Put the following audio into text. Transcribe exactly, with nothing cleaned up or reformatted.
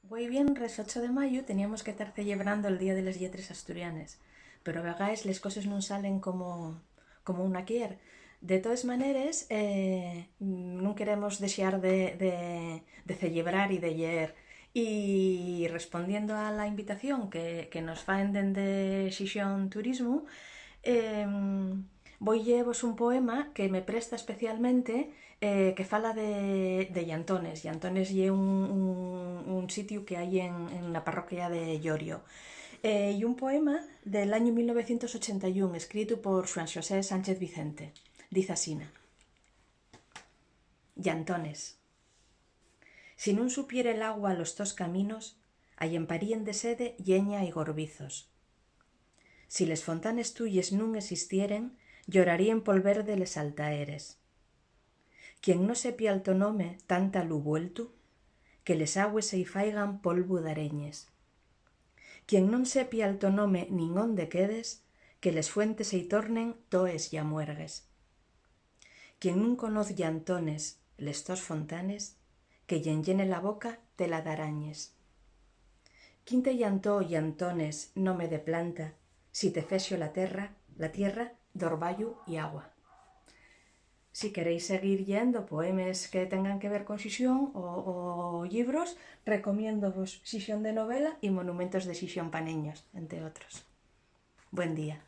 Güei viernes ocho de mayu teníamos que tar celebrando'l Día de les Lletres Asturianes, pero a vegaes les coses nun salen como, como una quier. De toes maneres, eh, nun queremos dexar de, de, de celebrar y de lleer. Y respondiendo a la invitación que, que nos faen dende Xixón Turismo, em, voi lleevos un poema que me presta especialmente, eh, que fala de, de Llantones. Llantones ye un, un, un sitiu que hai en, en la parroquia de Llorio. Eh, y un poema del añu mil novecientos ochenta y un, escritu por Xuan Xosé Sánchez Vicente. Diz asina: Llantones. Si nun supiere l'agua los tos caminos, allemparíen de sede lleña y gorbizos. Si les fontanes tuyes nun esistieren, lloraríen pol verde les altaeres. Quien no sepia'l to nome, tanta lu vueltu, que les agües se-y faigan polvu d'areñes. Quien non sepia'l to nome nin ónde quedes, que les fuentes se-y tornen toes llamuergues. Quien nun conoz Llantones, les tos fontanes, que-y enllene la boca tela d'arañes. ¿Quién te llantó Llantones, nome de planta, si te fexo la terra, la tierra d'orbayu y agua? Si queréis seguir lleendo poemes que tengan que ver con Xixón o, o llibros, recomiéndovos Xixón de novela y Monumentos de Xixón pa neños, entre otros. Buen día.